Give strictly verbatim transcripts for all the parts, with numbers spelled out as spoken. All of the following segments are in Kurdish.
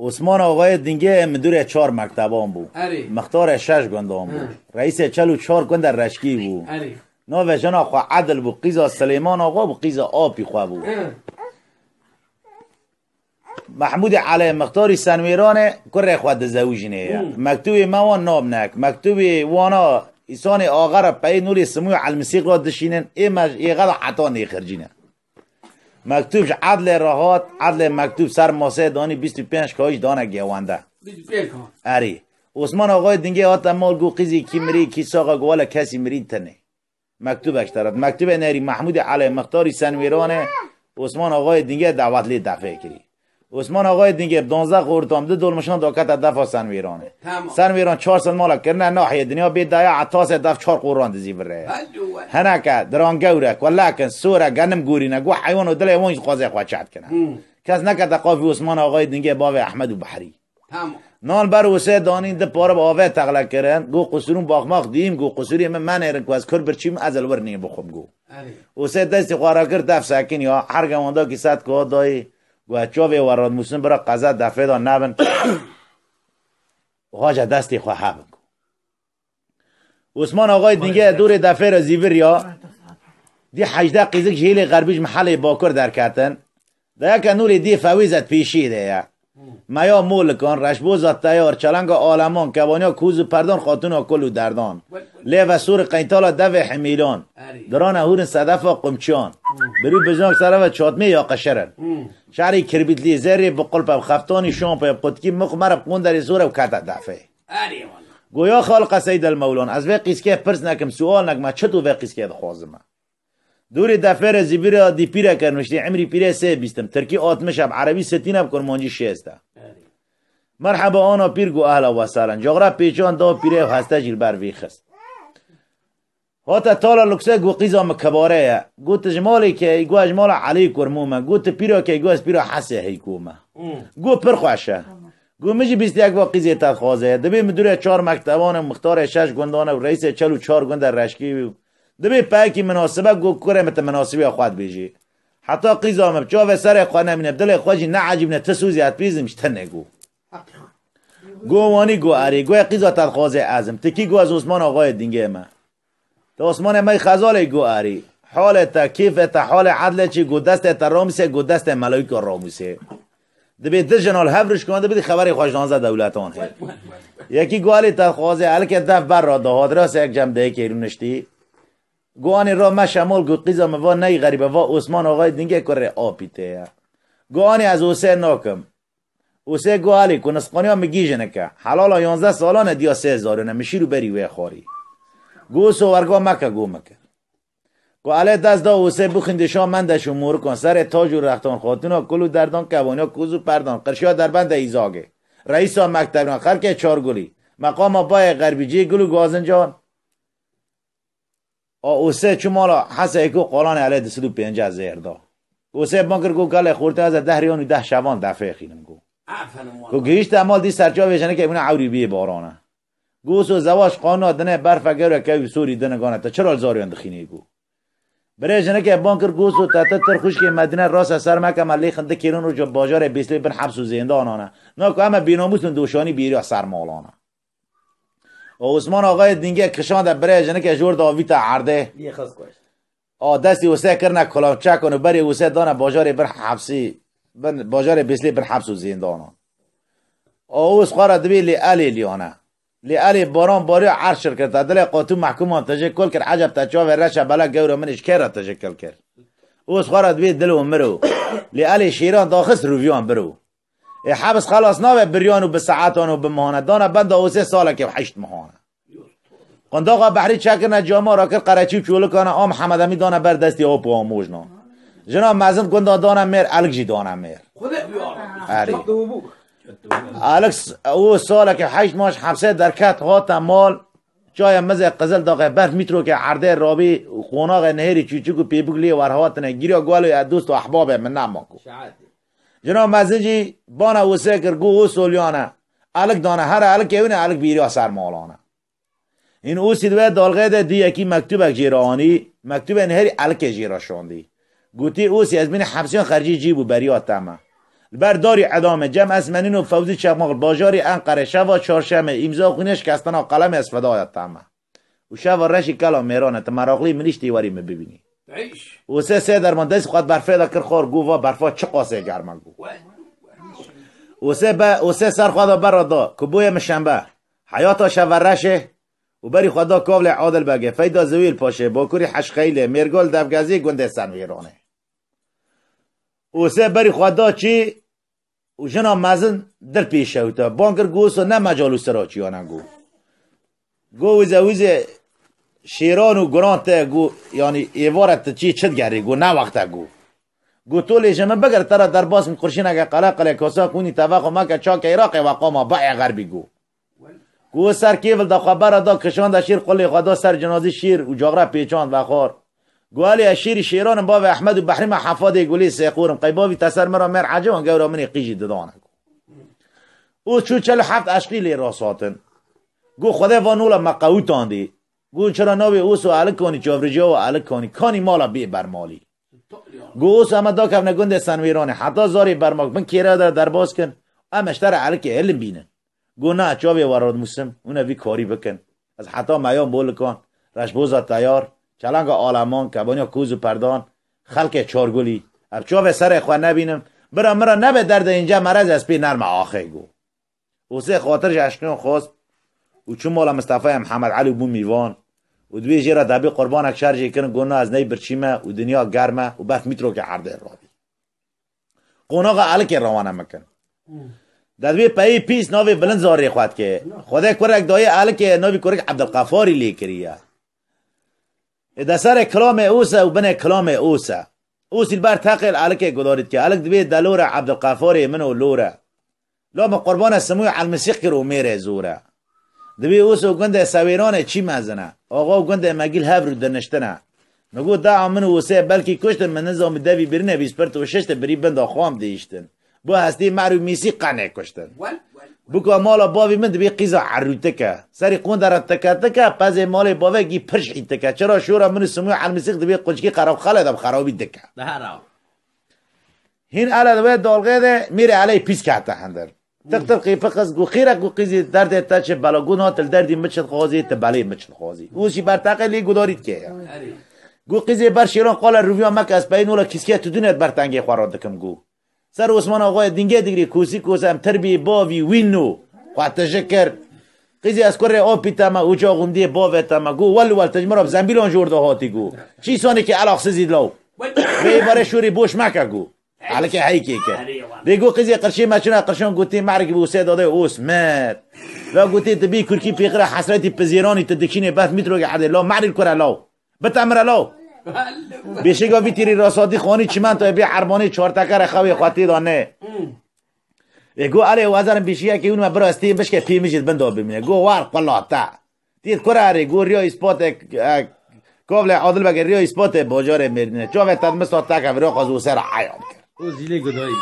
Osman Axayê Dingê midûrê çar mekteban bû. Erê. Mixtarê şeş gundan bû. Hı. Reîsê çel û çar gundê Reşkî bû. Erê. Navê jina xwe Edil bû, qîza Silêman Axa bû, qîza apî xwe bû. Hı. Mehmûdê Elê Mixtarî Senwêranê kurê xwe dizewicînê ye. Hı. Mektûbê me wan nabnek. Mektûbê wana îsanê axera peyê nûlê Simûyê Elmisîq re dişînin, ê me êxe de heta nêxircîne. Mektûb ji Edlê re hat, Edlê mektûb ser masê danî bîst û pênc kayîş dane gewende. Bîst û pênc ha. Erî. Osman Axayê Dingê hate mal, got qîzî kî mirî, kî sax e, got wele kesî mirî tine. Mektûbek ji te re. Mektûbê nêrî Mehmûdê Elê Mixtarî Senwêranê Osman Axayê Dingê dawet lê defê kirî. Osman Axayê Dingê bi duwazdeh xortan, bi du dolmişan dakete defa Senwêranê. Tamam. Senwêran çar sed mala kirine nahiyê dinya bê daya etasê def çar qoran dizî virê. Halo we. Hineke diran gewre, kulekin, sore, genim gorîne, got heywan û dilê wan jî dixwaze xwe çet kine. Hmm. Kes nekete qafî Osman Axayê Dingê bavê Ehmed û Behrî. Tamam. Nan ber Osê danîn di pare bi avê texle kirin. Got qusurûn baxmax dîm, got qusurê min menêrin ku ez kur birçîm, ez li wir nê bixwim, got. Erê. Osê destê xwe rakir def sekin ya, her gewandakî sed ku dayî, got ez çavê we radimûsin bira qeza defê de nebin. Xwace destê xwe hebin, got. Osman Axayê Dingê dorê defê re zîvir ya. Dî hejdeh qîzik ji hêlê xerbî ji mihelê bakur derketin. Dayeke nûlê dî fewîzet pêşî de ye. Meya molikan, reşboza teyar, çelenga aleman, kevaniya kûz û perdan, xatûna kul û derdan. Lê ve sûrî qeyntala devê hemîlan. Erê. Dirane hûrin sedefa qumçiyan. Hmm. Birû bijnak sere ve çatmê ya qeşerin. Hmm. Şerî kirbîtlî, zerrê bi qulpe, bi xeftanî şampe, bi qutkî mix mere bi qunderê zor ew kete defê. Erê wala. Goya xalqa Seydel Mewlan, ez vê qîskê pirs nekim, sual nekim, ez çi tu vê qîskê dixwazim? Dûrî defêre zîvîra dî pîreke nuştî, emrî pîrê sê bîstim. Tirkî altmış e, bi erebî sitîn e, bi kurmancî şêst e. Merheba ana pîr, got ehla we salen. Caxra pêçan da pîrê û heste jî li ber vî xist. Hate tala lukse, got qîza min kebare ye. Got tu ji malê ke, got ez ji mala Elî Kurmû me. Got tu pîra ke, got ez pîra Hesê Heyko me. Hmm. Got pir xweş e. Got min jî bîst yek va qîzê te dixwaze ye. Dibê midûrê çar mekteban e, mixtarê şeş gundan e û reîsê çel û çar gundê Reşkî bû. Dibê peyekî minasibe, got kurê min tu minasibiya xwe dibêjî. Heta qîza min bi çavê serê xwe nemîne, bi dilê xwe jî neecibne, ti sûzî ez pîzim ji tenê got. Got wanî, got erê, got qîza te dixwaze ez im. Tikî got ez Osman Axayê Dingê me. Te Osmanê me yî Xezalê got erê. Halê te, kêfê te, halê Edlê çi, got destê te ramûsê, got destê melayîka ramûsê. Dibê di jina li hev rişkan, dibê di xeberê xwe ji danze dewletan hê. Yekî got elê te dixwaze, elkê def ber re dihat, rastê yek cem dayikê rûniştî. Got anê ra me şemol, got qîza min va ney xerîbe, va Osman Axayê Dingê kurê apî tê ye. Got anê ez osê nakim. Osê got elê ku nisqaniya min gî jinik e. Helala yanzdeh salan e diya sê zarûn e, min şîr û berî wê xwarî. Got oso werga meke, got min kir. Ku elê dest da Osê bixwîndê şa Mendeş û Morikan, serê tac û rextan, xatûna kul û derdan, kevaniya kûz û perdan, qirşiya derbendê Îzagê, reîsa mektebran, xelkê Çargulî, meqama bayê Xerbî, cihê gul û gazincan. A Osê çû mala Heseyê ku qalanê elê du sed û pêncî zêr da. Osê ban kir ku gelê xortê ez ê deh riyan û deh şevan defê xînim ku. Aferin wala. Ku gihîşte mal dî serçavê jinekê bûne ewrî biyê barana. Goso zewaş qanûna dinê berfe gewre kevî sorî dinigane, te çira li zariyan dixînî ku? Birê jinekê ban kir goso te ti tir xwişkê Medîne rase ser meke me lêxin di kêrin roja bajarê Bêslê bin heps û zêndanane. Na ku em e bênamûs in doşanî bêriya ser malane. Û Osman Axayê Dingê kişande birê jinekê jor da vîta erdê. Yê xist kuşt. A destî wise kirine kulavçekan û berê wise dane bajarê bin hepsî, bin, bajarê Bêslê bin heps û zêndanan. A Os xwe re dibê lê elê liyane. Lê elê baran bariya erd şir kir, te dilê qatû mehkûman tijê kul kir, eceb te çavê reşe bela gewra min ji kê re tijê kil kir? Os xwe re dibê dil û miro. Lê elê şêran daxist rûviyan biro. Ê hebs xelas nabe biryan û bi saetan û bi mihane. Dana benda Osê salekê û heşt mihane. Qundaxa Behrî çekirine cama rakir qereçî û çolukane a Mihemed Emî dane ber destî op û amojna. Jina mezin gunda dane mêr, elk jî dane mêr. Erê. Elk s-, û salekê heşt mah ji hepsê derket hate mal, çaya mizê qizil daxê berf mîtrokê erdê rabî û qonaxê nehêrî çûçik û pêbûk lê werhatine. Gîriya guelo ya dost û ehbabê min nema ku. Jina mezin jî bana wise kir, got, o solyane, elik dane, here elikê wine, elik bîriya ser malane. Hîn Osî di wê dalxê de dî yekî mektûbek jê re anî, mektûbên herî elikê jê re şandî. Gotî, Osî, ez bînî hepsiyan xercî cî bû beriya te me. Li ber darî edamê cem ez menîno Fewzî Çeqmaq, bajarê Enqerê, şeva çarşemê, îmza xwîne şikestina qelemê ez fedaya te me. Û şeva reşî kela mêran e, tu meraqlî min îştî werî min bibînî. Û sê sê derman dest xwe berfê de kir xor, gû va berfa çi qasê germ e gû. Û sê be, û sê ser xwe de bera da, ku bûye min şembe. Heyata şeva reşê, û berî xwe da Kavlê Adil Begê, Feyda Zewîl Paşê, Bakurî Heşxeylê, Mêrgal Devgezî, gundê Senvîranê. Û sê berî xwe da çî û jina mezin dil pê şewta. Ban kir, got, "Wisa ne mecal û sira çiyane," got. Got, "Wîze, wîze şêran û guran te," got, "yanî êvara tu çî çi digerî," got, "ne wexte," got. Got, "To lê ji min bigir, te re derbas min qurşîneke qele qele kosa xwînî te vexwe meke çakê Iraqê we qama be ê xerbî," got. Ku ser kêvil da xwe bera da kişanda şîr, qulê xwe da ser cinazî şîr û caxra pêçand vexwar. Ku elê ez şîrî şêran im, bavê Ehmed û Behrîma Hefadê Gulê Sêqûr im. Qey bavî te ser min re mêr eciwan gewra min ê qîjî didane. Û çû çel û heft eşqî lê rast hatin. Ku Xwedê va nola me qewitandî. Ku çira navê Ûs û Elikanî çavrêciya û Elikanî kanî mala bê bermalî. Ku Ûs eme dakevne gundê Senwêranê. Heta zarê bermak bin kêre de derbas kin. Em eştere Elikê hilin bînin. Got, "Na, çavê we radimûsim, hûn ê vî karî bikin. Ez heta meyan bolikan, reşboza teyar, çelenga aleman, kebaniya koz û perdan, xelkê çargulî. Ev çavê serê xwe nebînim, bira min re nebe derdê înce merez ez pê nerme axê," got. Ûsê xatir ji eşqiyan xwest û çû mala Mistefaya Mihemed Elî û bû mîvan û divê jê re debê qurbanek şer jê kirin, got, "Na, ez ney birçî me û dinya germ e û bef mîtrokê erdê rabî." Qonaxa Elikê rewana mikin. De divê peyê pîs navê bilind zarê xwe dike. Xwedê kurek dayê Elikê navî kurik Ebdilqefarî lê kiriye. Ê de serê kilamê Ûs e û binê kilamê Ûs e. Ûs î li ber teqê li Elikê gudarî dike. Elik divê delore Ebdilqefarê min û lore. La min qurbana Simûyê Elmisîq kir û mêrê zor e. Divê Ûs û gundê Sewêranê çî mezin e. Axa û gundê Megîl hev rû diniştine. Min got, "Dea min û Ûsê belkî kuştin, min nizam bi devî birîne bîst pirt û şişt birî binda xwe em dihiştin. Bu hestî mer û mîsî qenê kuştin." Wel, wel. Buka mala bavî min dibî qîza errûtike. Serî qonde re tike tike, pezê malê bavekî pir jî tike. Çira şora min û Simûyê Elmisîq dibî quncikî qerab xele de bi xerabî dike. Daha raw. Hîn ele di wê dalgê de mîrê Eleyê pîs kete hindir. Tiq tiq qîpiqis gu xîrek gu qîzî derdê te çi bela gu na til derdî mi çi dixwazî ti belê mi çi dixwazî. Û jî berteqê lê gudarî dike ya. Erê. Gu qîzê ber şêran qala rûviya meke ez peyîn wila kîskiya tu dûnet ber tengê xwe ra dikim gu. Ser Osman Axayê dingê digirî kûsî kûs em tirbî bavî wîno. Xwe tije kir. Qîzê ez kurê opî te me û ca xundiyê bavê te me gu wel wel tij min ra bi zembîlan jor de hatî gu. Çî sanê ki elaxsizî law. Vê barê şûrî boş meke gu. Elikê heykê ke. Lê got qîzê qirşê me çina qirşan gotê merg bû sê dadê Osmet. La gotê tu bî kurkî pêxira hesretî pizêranî tu dikînê bes mîtrokê erdê la merî kure law. Bite min re law. Bêşiga vî tîrî rasadî xanî çimentoyê bê erbanê çartekere xewê xwe tê da ne. Ê go elê wazerim bîşiyekê hûn me bira ez tê bişke pê min jî di bin da bimîne. Go war qulate. Tît kura rê go riya îspatê, e, Kavlê Adil Bege riya îspatê bajarê Mêrdînê. Çavê te di min sat teke vira xwe zû ser eya bikir. O zîlê gudayî.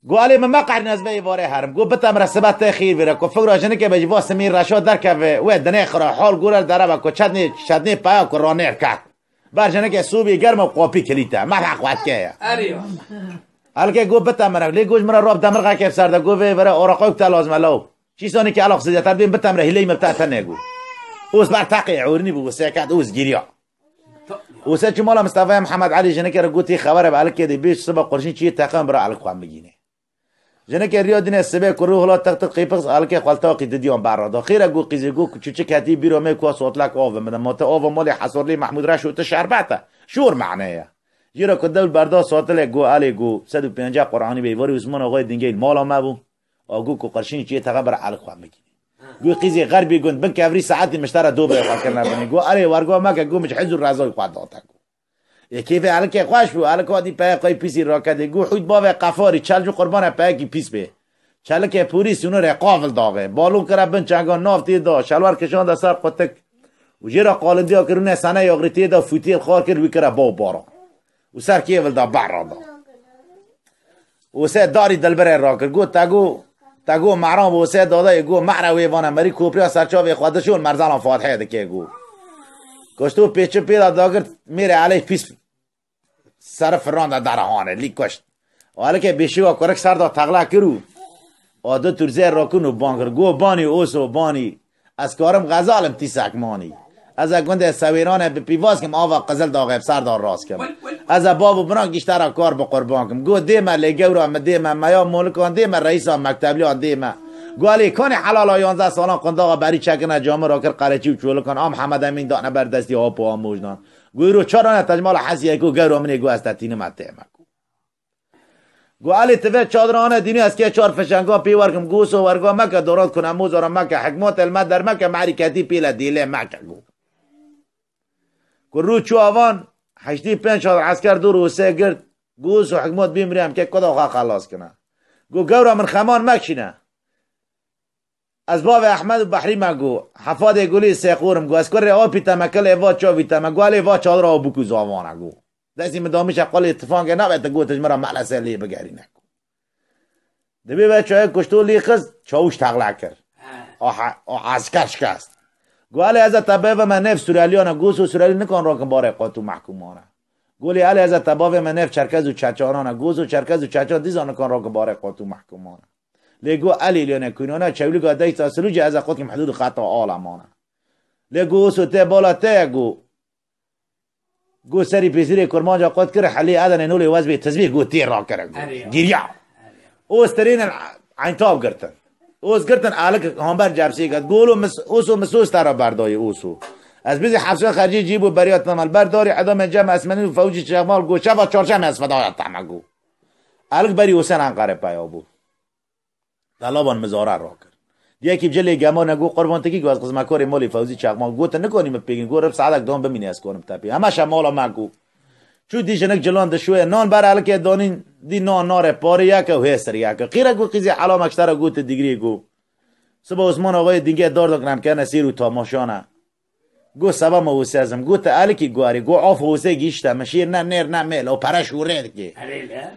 Go elê min me qehrîn ez vê êvarê herim. Go bite min re sibe tê xîr vire. Ku fikra jinike be jî va simî reşa derkeve. Wê dinê xira hal gore dereve ku çetnê, çetnê peya ku ranêr ket. Ber jinike sobî germ û qopî kilîte. Me heq wetke ye. Erê. Elke go bite min re. Lê go ji min re rab demirxeke bi ser de. Go vê vire oraqoyek te lazim e law. Çîsanê ki elax size te dibên bite min re hîleyî min bi te tenê go. Ûs ber teqê ewrînî bû, seket ûs giriya. Ûse çi mala Mistefaya Mihemed Elî jinike re gotî xeber e bi Elikê de bêj siba qurşîn çiyê teqan bira Elik xwe bigîne. Jinike riya dîne sibê kurû hila tiq tiq qîpix Elikê xwe li taqî didiyan berra da. Xêre go qîzê go çûçik hetî bîra me ku sotlek av bimide. Ma te ava malê Hesarlî Mehmûd Reş û ti şerbet e. Şor mane ye. Jîra ku dewl berda sotilê go Elê go sed û pênceh Qur'anî bê varî Usman Axayê Dingeyl mala me bû. A got ku qirşînî çiyê texe bira Elik xwe bigînî. Got qîzê xerbî gund bin kevrî saetî miştera do bê xwe kirine binê. Got erê wergo meke got min ji hiz û rezayî xwe date got. Ê kêfê Elikê xweş bû. Elik hatî peyê xwe pîsî rakedê. Got hût bavê qefarî çel ji qurbane peyekî pîs bê. Çelikê pûrî sînorê qavil davê. Balon kire bin çengan nav tê da. Şelwer kişande ser qutik. Û jê re qalindiya kirûne sene yaxrî tê da fûtiyê xar kir wî kire baw bara. Û ser kêvil da berra da. Û sê darî dilbirê rakir. Got, te got, te got mehran bo sê dada yê got mehre wê vana merî kopriya serçavê xwe dişon merzalan Fatihê dike got. Kuşto pêçin pê de dagirt mêrê Elê pîs seri firan de derehane lî kuşt. Alike bêşiwa kurik ser da texla kir û a du turzê rokin û ban kir. Go banî oso banî. Ez karim xezalim tîsek manî. Ez e gundê Sewêrane bi pîvaz kim, ava Qizil daxê bi ser da rast kim. Ez e bav û biran giştera kar bi qurban kim. Go dê me lê gewra mi dê me, meya molikan dê me, reîsa mektebliyan dê me. Go Elî kanê helala yanzdeh salan qundaxa berî çekine camira kir qereçî û çolikan, a Mihemed Emîn dane ber destî hap û amojnan. Go îro çar ane tecmala hesiyê ku gewra min ê go ez te tînime tê me. Go Elî ti vê çadira ane dînî ez kê çar fişengan pê werkim. Go Oso werga meke, dorat kune mozara meke, hikmat el me der meke, merîketî pêle dîlê meke. Go. Go rû çû avan, heştî pênc hazar esker dûr û sê girt. Go Oso hikmat bî mirî em kê kuda xwe xelas kine. Go gewra min xeman mekşîne. Ez bavê Ehmed û Behrî me go, Hefadê Gulî Sêxorim go, ez kurê Apî te me, kilê va çavî te me, go Elê va çadira û bûk û zavana go. Destî min damişe qolê tifangê nabê te go tu ji min re melese lê bigerîne go. Dibê ve çayê kuşto lê xiz, çawûş texle kir. O he-, o esker şikest. Go Elê ez e te bêve me nêv Sureliyana, go Oso Surelî nikan rokin barê qot û mehkûmana. Go lê Elê ez e te bavê me nêv Çerkez û Çeçanana, go Oso Çerkez û Çeçan dîza nikan rokin barê qot û mehkûmana. Lê go Elî lêne kûnana çewlîga deysa silûcê ez e qot kim hidûd xeta ala mana. Lê go Oso tê bala te ye go. Go serî pêsirê kurmanca qot kir helê edenê nolê wez bê tizbîh go tê rakire go. Erê ya. Giriya. Oz terênin Eyntab girtin. Oz girtin alik hamber cebsê gat. Golo mis-, Oso misos te re berdayê Oso. Ez bizî hefşan xercê cî bû beriya temel. Berdarî edamê cem esmenî û fewcî çemal go. Şeva çarşemê ez fedaya te me go. Alik berî Husên Enqere peya bû. Delaban mizara rakir. Diyekî cilê gemar ne go qurban tikî go ez xizmekarê malê Fewzî Çakmak go te nikanî min pêgin go rib saetek dan bimînî ez kanim te pê. Heme şemala me go. Çû dî jinik cilan dişoye nan ber elikê danîn dî nan nare parê yeke û hêsir yeke. Qîre go qîzê helamek ji te re go te digrê go. Siba Osman Axayê dingê dar dakin em kene sêr û tamaşa ne. Go seba me û sezim. Go te elikî guarî. Go af û sê gîşte. Me şêr ne nêr ne mêl. O pere şûrê dikê. Erê le.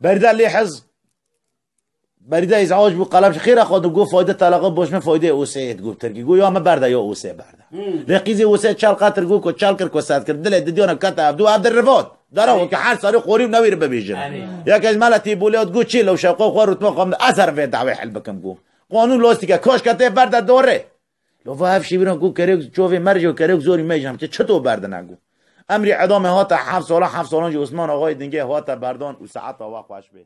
Berî de lê hez. Berî de îzac bû qelem ji xêra xwe dibû, fayde teleqa boş me fayde Osê yê dibû tirkî. Go ya me berde ya Osê berde. Hmm. Lê qîzê Osê çel qetir go ku çel kir ku sed kir. Dilê didiyana kete ev dû ev di rivat. Dara weke her sarî qorî û newî ri bibêjin. Erê. Ya ke ji me le tî bû lê go çê lew şewqa xwe rûtma xwe min ezer vê dawê hel bikim go. Qanûn lostike kaş ke tê berde dorê. Lo va ev şîviran go kerek çovê mercê û kerek zorî mejam çi çito berdine go. Emrî edamê hate heft sala, heft salan jî Osman Axayê Dingê hate berdan û saeta we xweş bê.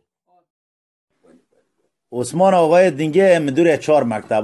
Osman Axayê Dingê ye midûrê çar mekteb.